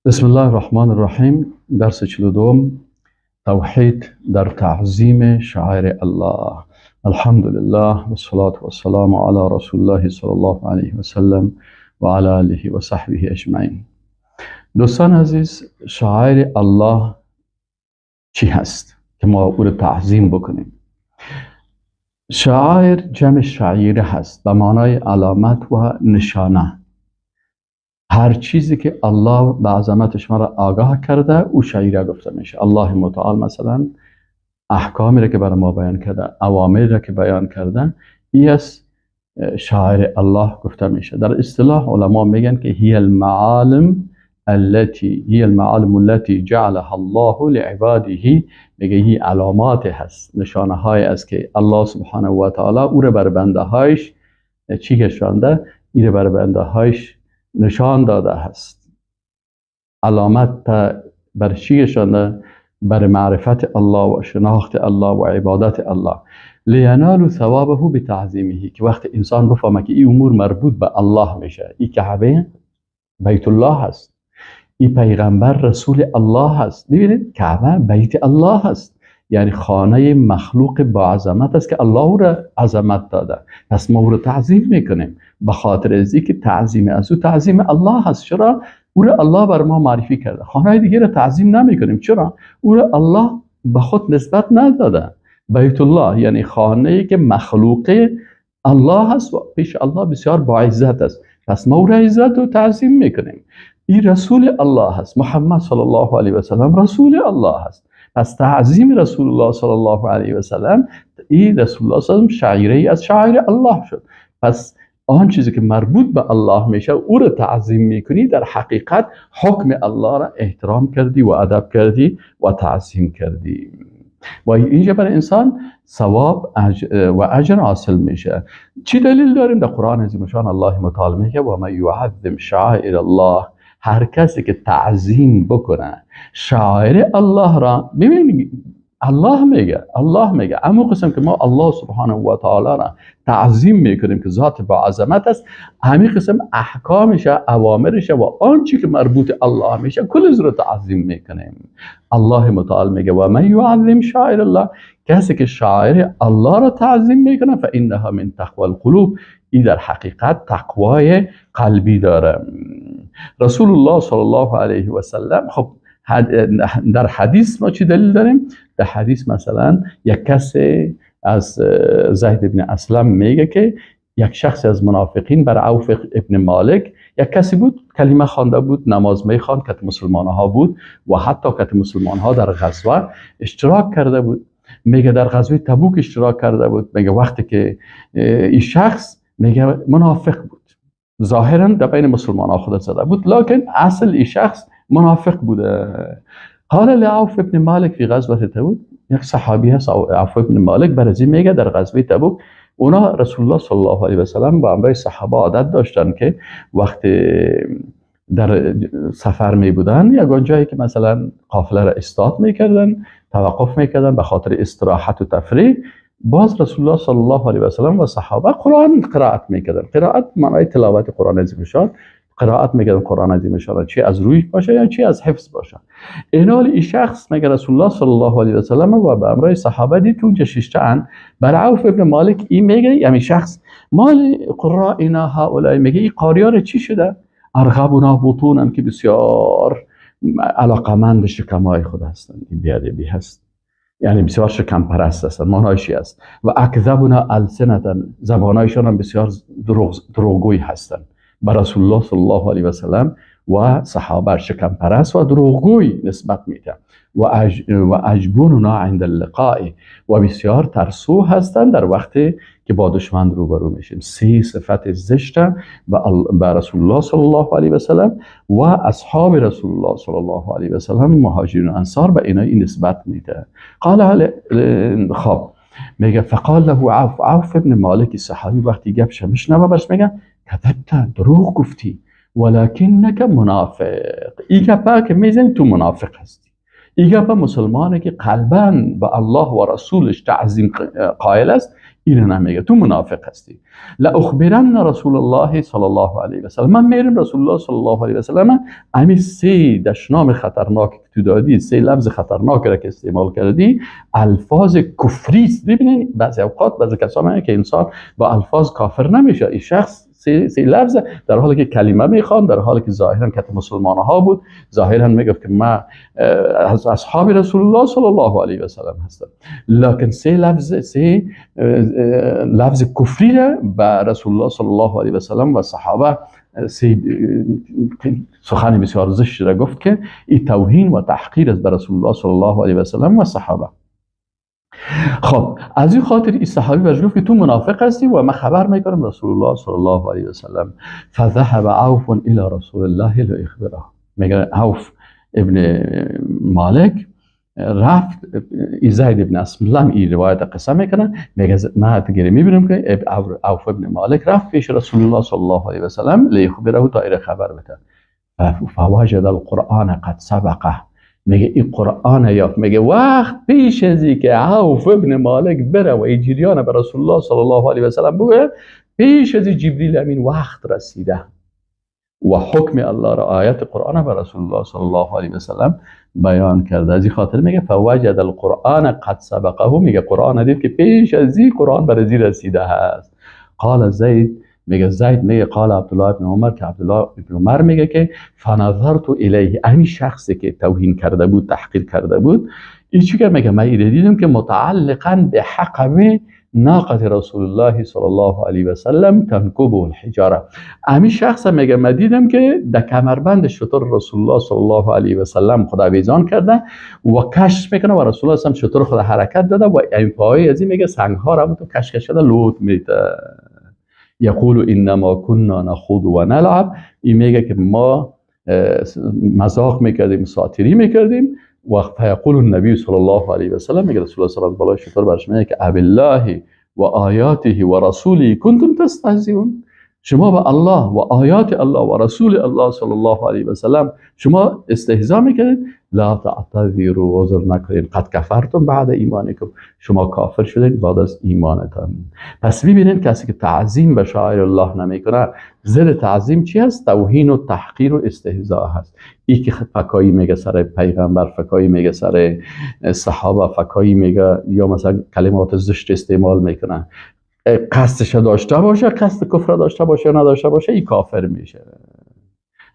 بسم الله الرحمن الرحیم. درس 42، توحید در تعظیم شعائر الله. الحمد لله والصلاة والسلام علی رسول الله صلی الله علیه و سلم و علی آله و صحبه اجمعین. دوستان عزیز، شعائر الله چی هست که ما او رو تعظیم بکنیم؟ شعائر جمع شعیره هست، به معنای علامت و نشانه. هر چیزی که الله به عظمت شما را آگاه کرده او شعیره گفته میشه. الله متعال مثلا احکامی را که برای ما بیان کرده، اوامر را که بیان کرده، ای از شعائر الله گفته میشه. در اصطلاح علما میگن که هی المعالم التي جعلها الله لعباده. میگه هی علامات هست، نشانه های است که الله سبحانه و تعالی او را بر بنده هایش چی کشانده؟ ای را بر بنده هایش نشان داده است. علامت بر چی کشانده؟ بر معرفت الله و شناخت الله و عبادت الله. لینالوا ثوابه بتعظیمه، که وقت انسان بفهمه که این امور مربوط به الله میشه، این کعبه بیت الله هست، این پیغمبر رسول الله هست. ببینید، کعبه بیت الله هست، یعنی خانه مخلوق با عظمت است که الله او را عظمت داده. پس ما او را تعظیم میکنیم به خاطر از که تعظیم از او تعظیم الله هست. چرا؟ او را الله بر ما معرفی کرده. خانه دیگه را تعظیم نمیکنیم. چرا؟ او را الله به خود نسبت نداده. بیت الله یعنی خانه ای که مخلوق الله هست و پیش الله بسیار با عزت است. پس ما او را عزت و تعظیم میکنیم. این رسول الله هست، محمد صلی الله علیه و سلم رسول الله هست. پس تعظیم رسول الله صلی الله علیه و سلم، این رسول الله صلی الله علیه و سلم شعیره از شعائر الله شد. پس آن چیزی که مربوط به الله میشه او رو تعظیم میکنی، در حقیقت حکم الله را احترام کردی و ادب کردی و تعظیم کردی و اینجا برای انسان ثواب و اجر حاصل میشه. چی دلیل داریم؟ در قرآن عظیم شان الله متعال میگه و من یعظم شعائر الله، هر کسی که تعظیم بکنه شعائر الله را. ببینید، الله میگه، الله میگه. اما قسم که ما الله سبحانه و تعالی را تعظیم میکنیم که ذات با عظمت است، همین قسم احکامش، اوامرش و آنچه که مربوط الله میشه کل رو تعظیم میکنیم. الله متعال میگه و من یعظم شعائر الله، کسی که شعائر الله را تعظیم میکنه، فانها من تقوى القلوب، این در حقیقت تقوای قلبی داره. رسول الله صلی الله علیه و سلم، خب در حدیث ما چی دلیل داریم؟ در حدیث مثلا یک کسی از زید ابن اسلم میگه که یک شخص از منافقین بر عوف ابن مالک، یک کسی بود کلمه خوانده بود، نماز میخواند، کت مسلمان ها بود و حتی کت مسلمان ها در غزوه اشتراک کرده بود. میگه در غزوه تبوک اشتراک کرده بود. میگه وقتی که این شخص میگه منافق بود، ظاهرا در بین مسلمان ها خود زده بود، لکن اصل این شخص منافق بوده. قال لعوف ابن مالک فی غزوه تبوک، یک صحابی هست عوف ابن مالک، برازی میگه در غزوه تبوک اونا رسول الله صلی الله علیه و سلم با همراه صحابه عادت داشتن که وقتی در سفر می بودن، یگان جایی که مثلا قافله را استاد میکردن، توقف میکردن به خاطر استراحت و تفریح، باز رسول الله صلی الله علیه و سلم و صحابه قرآن قرائت میکردن. قرائت معنای تلاوت قرآن عظیم شان. قرائت میکردن قرآن عظیم شان، چی از روی باشه یا چی از حفظ باشه. اینال این شخص میگه رسول الله صلی الله علیه و سلم و به همراه صحابه دید که اونجا ششتن. بر عوف ابن مالک این میگه، یعنی شخص، ما لقرائنا هؤلاء، میگه این قاریان چی شده؟ ارغبنا بطونا، که بسیار علاقمند شکمای خود هستند. این بیادبی هست، یعنی بسیار شکم پرست هستند، معنایش است. و اکذبنا السنة، زبانایشان هم بسیار دروغگوی هستند. بر رسول الله صلی الله علیه و سلم و صحابه شکم پرست و دروغگوی نسبت میده. و اجبننا عند اللقاء، و بسیار ترسو هستند در وقتی که با دشمن روبرو میشیم. سه صفت زشت به رسول الله صلی الله علیه و سلم و اصحاب رسول الله صلی الله علیه و سلم، مهاجرین و انصار، به اینا این نسبت میده. قال، خب میگه فقال له عوف، عوف ابن مالک صحابی وقتی گپش میشنوه برش میگه کذبت، دروغ گفتی، ولکنک منافق، این گپه که میزنی تو منافق هستی. این گپ مسلمانه که قلبا به الله و رسولش تعظیم قائل است. اینو نمیگه، تو منافق هستی. لاخبرن رسول الله صلی الله علیه و سلم، من میرم رسول الله صلی الله علیه و سلم امی سه دشنام خطرناک که تو دادی، سه لفظ خطرناک را که استعمال کردی، الفاظ کفری است. ببینید بعضی اوقات بعضی کسا میگن که انسان با الفاظ کافر نمیشه. این شخص سه لفظ در حالی که کلمه میخوان، در حالی که ظاهرا کت مسلمان ها بود، ظاهرا میگفت که ما از اصحاب رسول الله صلی الله علیه و سلم هستم، لکن سه لفظ کفری را به رسول الله صلی الله علیه و سلم و صحابه سه سخن بسیار زشت را گفت که این توهین و تحقیر است به رسول الله صلی الله علیه و سلم و صحابه. خب از این خاطر این صحابی برش گفت که تو منافق هستی و من خبر میکنم رسول الله صلی الله علیه و سلم. فذهب عوف الى رسول الله لیخبره، میگه عوف ابن مالک رفت، زید ابن اسلم این روایت قصه میکنه، میگه من دیگه میبینم که عوف ابن مالک رفت پیش رسول الله صلی الله علیه و سلم لیخبره، تا ایره خبر بده. فوجد القرآن قد سبقه، میگه این قرآن یافت. میگه وقت پیش از که عوف ابن مالک بره و این جریان به رسول الله صلی الله علیه و سلم بگه، پیش از جبریل امین وقت رسیده و حکم الله را، آیت قرآن به رسول الله صلی الله علیه و سلم بیان کرده. از این خاطر میگه فوجد القرآن قد سبقه، میگه قرآن دید که پیش از این قرآن بر ازی رسیده هست. قال زید، میگه زید میگه قال عبدالله ابن عمر، که عبدالله ابن عمر میگه که فنظرت الیه، همین شخصی که توهین کرده بود، تحقیر کرده بود، این چی کرد؟ میگه من ایره دیدم که متعلقا به حقب ناقة رسول الله صلی الله علیه و سلم تنکبه الحجاره. همین شخص میگه من دیدم که در کمربند شتر رسول الله صلی الله علیه و سلم خدا ویزان کرده و کش میکنه و رسول الله شتر خدا حرکت داده و این پای از این میگه سنگ ها را تو کش کش شده لوت میده. یقول انما كنا نخوض و نلعب، این میگه که ما مزاق میکردیم، ساتیری میکردیم. و فیقول النبی صلی الله علیه و سلم، میگه رسول الله صلی الله علیه و سلم برش میگه که ابالله و آیاته و رسوله کنتم تستهزئون، شما به الله و آیات الله و رسول الله صلی الله علیه و سلم شما استهزا میکنید. لا تعتذروا، عذر نکنید، قد کفرتم بعد ایمانکم، شما کافر شدید بعد از ایمانتان. پس ببینید کسی که تعظیم به شعائر الله نمیکنه، ضد تعظیم چی هست؟ توهین و تحقیر و استهزا هست. ای که فکایی میگه سر پیغمبر، فکایی میگه سر صحابه، فکایی میگه یا مثلا کلمات زشت استعمال میکنه، قصدش داشته باشه، قصد کفر داشته باشه یا نداشته باشه، این کافر میشه.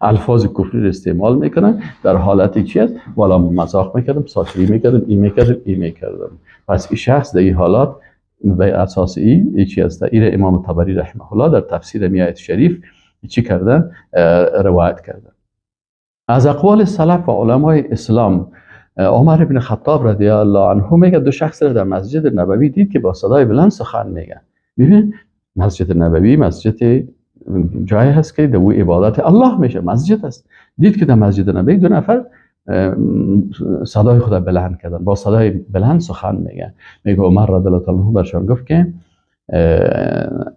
الفاظ کفری رو استعمال میکنن در حالت چی است؟ والا مزاق میکردم، ساتری میکردم، این میکردم، این میکردم. پس این شخص در این حالات به اساس این چی است؟ این امام طبری رحمه الله در تفسیر میایت شریف چی کرده؟ روایت کرده. از اقوال سلف و علمای اسلام، عمر بن خطاب رضی الله عنه میگه دو شخص را در مسجد نبوی دید که با صدای بلند سخن میگن. میبینید مسجد نبوی مسجد جایی هست که در عبادت الله میشه، مسجد است. دید که در مسجد نبوی دو نفر صدای خود بلند کردن، با صدای بلند سخن میگن. میگه عمر رضی الله عنه برشان گفت که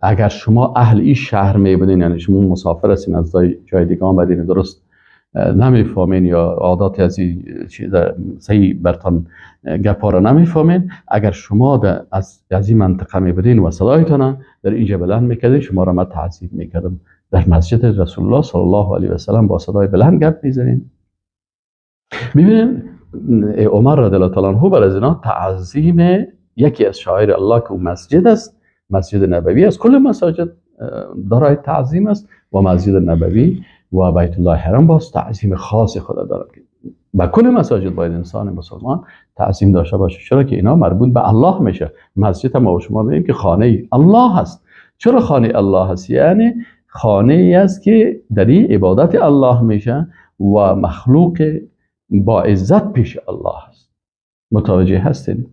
اگر شما اهل این شهر میبودین، یعنی شما مسافر هستین از جای دیگه آمدین، درست نمیفهمین یا عادات از این چیز صحیح برتان گپا را نمیفهمین، اگر شما از این منطقه میبودین و صدایتان در اینجا بلند میکردین، شما را من تعذیب میکردم. در مسجد رسول الله صلی الله علیه و سلم با صدای بلند گپ میزنین. میبینین عمر رضی الله تعالی عنه بر از اینا تعظیم یکی از شعائر الله که اون مسجد است، مسجد نبوی است، کل مساجد دارای تعظیم است و مسجد نبوی و بیت الله حرام باز تعظیم خاص خدا دارد. با کل مساجد باید انسان مسلمان تعظیم داشته باشه، چرا که اینا مربوط به الله میشه. مسجد هم ما شما میگیم که خانه الله هست. چرا خانه الله هست؟ یعنی خانه ای است که در این عبادت الله میشه و مخلوق با عزت پیش الله هست. متوجه هستین؟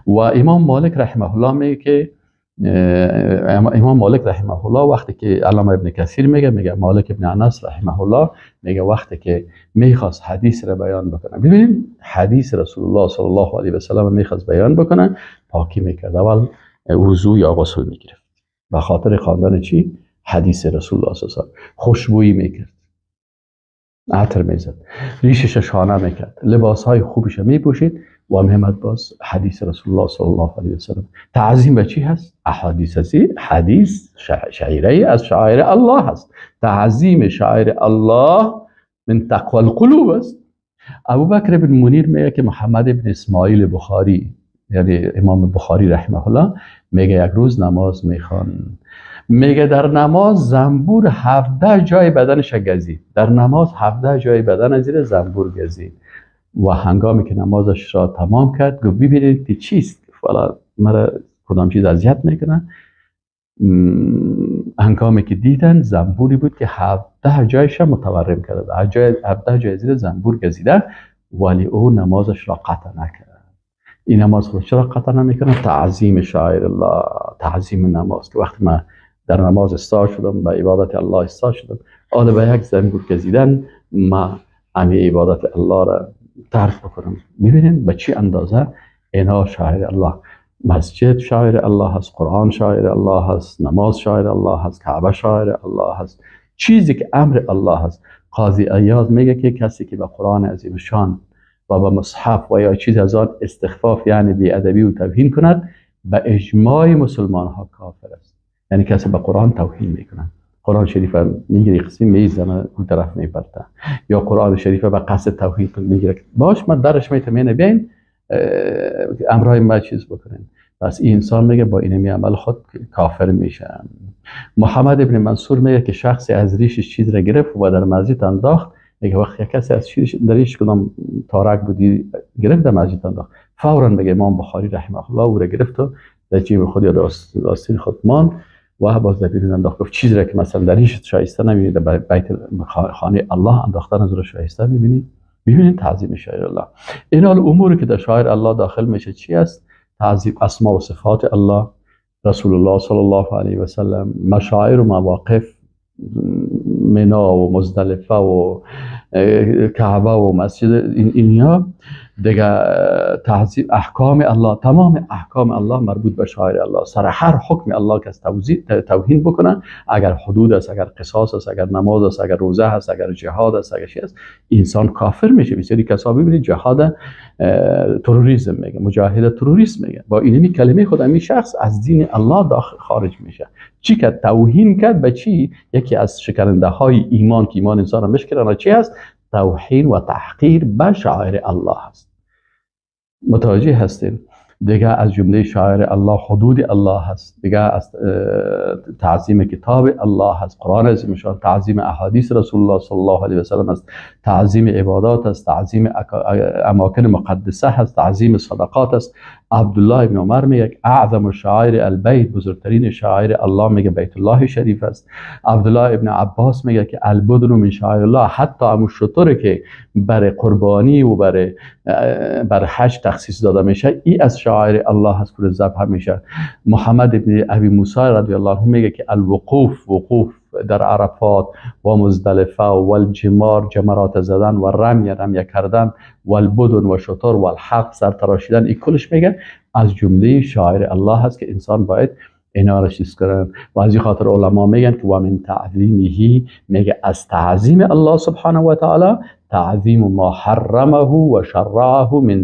و امام مالک رحمه الله میگه که امام مالک رحمه الله وقتی که علامه ابن کثیر میگه مالک ابن انس رحمه الله میگه وقتی که میخواست حدیث را بیان بکنه، ببینید حدیث رسول الله صلی الله علیه و سلم میخواست بیان بکنه، پاکی میکرد، اول وضو یا غسل میگرفت به خاطر خواندن چی؟ حدیث رسول الله صلی الله علیه و سلم. خوشبویی میکرد، عطر میزد، ریشش شانه میکرد، لباس های خوبش میپوشید و میمد باز حدیث رسول الله صلی الله علیه و سلم. تعظیم به چی هست؟ احادیث هستی، حدیث شعیره از شعائر الله هست. تعظیم شعائر الله من تقوی القلوب است. ابوبکر بن منیر میگه که محمد بن اسماعیل بخاری، یعنی امام بخاری رحمه الله، میگه یک روز نماز میخوان، میگه در نماز زنبور 17 جای بدنش گزید، در نماز 17 جای بدن زیر زنبور گزید. و هنگامی که نمازش را تمام کرد گفت ببینید که چیست، والا مرا کدام چیز اذیت میکنه. هنگامی که دیدن زنبوری بود که 17 جایش متورم کرده، 17 جای زیر زنبور گزیده، ولی او نمازش را قطع نکرد. این نماز خود چرا قطع نمیکنه؟ تعظیم شعائر الله، تعظیم نماز، که وقتی من در نماز استاد شدم، به عبادت الله استاد شدم، حالا به یک زنبور گزیدن ما امی عبادت الله را ترک بکنم. میبینین به چی اندازه اینا شعائر الله، مسجد شعائر الله هست، قرآن شعائر الله هست، نماز شعائر الله هست، کعبه شعائر الله هست، چیزی که امر الله هست. قاضی عیاض میگه که کسی که به قرآن عظیم شان و به مصحف و یا چیز از آن استخفاف، یعنی بی‌ادبی و توهین کند، به اجماع مسلمان ها کافر است. یعنی کسی به قرآن توهین میکنه، قرآن شریف میگیره قسمی میزنه اون طرف میپرته، یا قرآن شریف به قصد توهین میگیره، باش من درش میتم بین امرای ما چیز بکنین. پس این انسان میگه با اینمی عمل خود کافر میشه. محمد ابن منصور میگه که شخصی از ریشش چیز را گرفت و در مسجد انداخت. میگه وقتی کسی از چیزش در ریش کدام تارک بودی گرفت در مسجد انداخت، فورا میگه امام بخاری رحمه الله او را گرفت و در جیب خود یا در آستین خود مان و باز در بیرون انداخت. گفت چیزی را که مثلا در ریش شایسته نمیبینید، در بیت خانه الله انداختن از رو شایسته میبینید. میبینید تعظیم شعائر الله. این حال اموری که در شعائر الله داخل میشه چی است؟ تعظیم اسما و صفات الله، رسول الله صلی الله علیه و سلم، مشاعر و مواقف، منا و مزدلفه و کعبه و مسجد، اینها دیگه. تعظیم احکام الله، تمام احکام الله مربوط به شعائر الله. سر هر حکم الله که از توهین بکنه، اگر حدود است، اگر قصاص است، اگر نماز است، اگر روزه است، اگر جهاد است، اگر چی است، انسان کافر میشه. بسیاری کسا ببینید جهاد تروریسم میگه، مجاهد تروریسم میگه. با اینمی کلمه خود امی شخص از دین الله داخل خارج میشه. چی که توهین کرد به چی؟ یکی از شکننده های ایمان که ایمان انسان را میشکنه چی است؟ توهین و تحقیر به شعائر الله است. متوجه هستیم؟ دیگه از جمله شعائر الله حدود الله هست، دیگه از تعظیم کتاب الله هست، قرآن عظیم شان، تعظیم احادیث رسول الله صلی الله علیه و سلم است، تعظیم عبادات است، تعظیم اماکن مقدسه هست، تعظیم صدقات است. عبدالله ابن عمر میگه اعظم شعائر البیت، بزرگترین شعائر الله میگه بیت الله شریف است. عبدالله ابن عباس میگه که البدن من شعائر الله، حتی امو شتر که برای قربانی و برای حج تخصیص داده میشه، ای از شعائر الله هست که ذبح میشه. محمد ابن ابی موسی رضی الله عنه میگه که الوقوف، وقوف در عرفات و مزدلفه و الجمار، جمرات زدن، و رمی، رمیه کردن، و البدن و شتر، و الحلق، سر تراشیدن، این کلش میگه از جمله شعائر الله هست که انسان باید اینا را چیز کنن. و از این خاطر علما میگن که و من تعظیمه، میگه از تعظیم الله سبحانه و تعالی تعظیم ما حرمه و شرعه من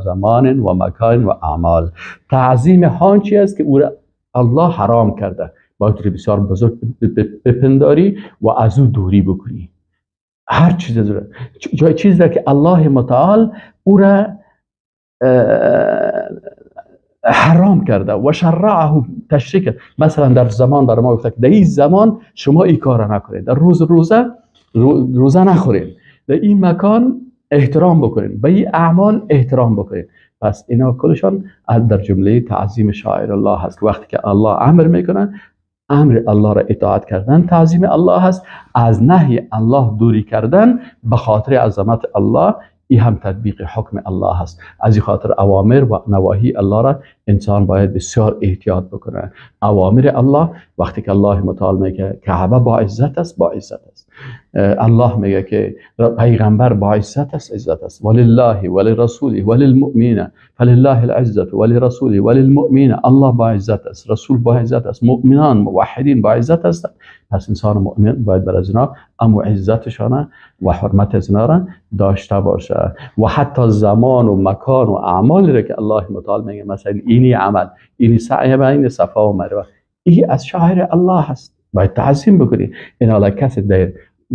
زمان و مکان و اعمال. تعظیم هان چی است که او را الله حرام کرده، باید رو بسیار بزرگ بپنداری و از او دوری بکنی. هر چیز از جای چیزی که الله متعال او را حرام کرده و شرعه، تشریع کرد. مثلا در زمان برای ما گفته که در این زمان شما این کار نکنید، در روز روزه روزه نخورید، در این مکان احترام بکنید، به این اعمال احترام بکنید. پس اینا کلشان در جمله تعظیم شعائر الله هست که وقتی که الله امر میکنه، امر الله را اطاعت کردن تعظیم الله هست. از نهی الله دوری کردن به خاطر عظمت الله، این هم تطبیق حکم الله هست. از این خاطر اوامر و نواهی الله را انسان باید بسیار احتیاط بکنه. اوامر الله، وقتی که الله متعال میگه کعبه با عزت است، با عزت است. الله میگه که پیغمبر با عزت است، عزت است. ولله ولرسوله وللمؤمنین، فلله العزت ولرسوله وللمؤمنین. الله با عزت است، رسول با عزت است، مؤمنان موحدین با عزت هستند. پس انسان مؤمن باید بر از اینا امو عزتشان و حرمت از اینا را داشته باشه. و حتی زمان و مکان و اعمالی را که الله متعال میگه، مثلا اینی عمل، اینی سعی بین صفا و مروه، این از شعائر الله هست، باید تعظیم بکنی. این حالا کسی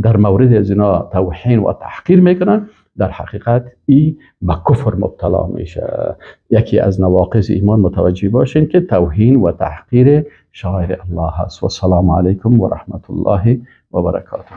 در مورد از اینا توهین و تحقیر میکنن، در حقیقت ای به کفر مبتلا میشه. یکی از نواقض ایمان متوجه باشین که توهین و تحقیر شعائر الله هست. و السلام علیکم و رحمت الله و برکاته.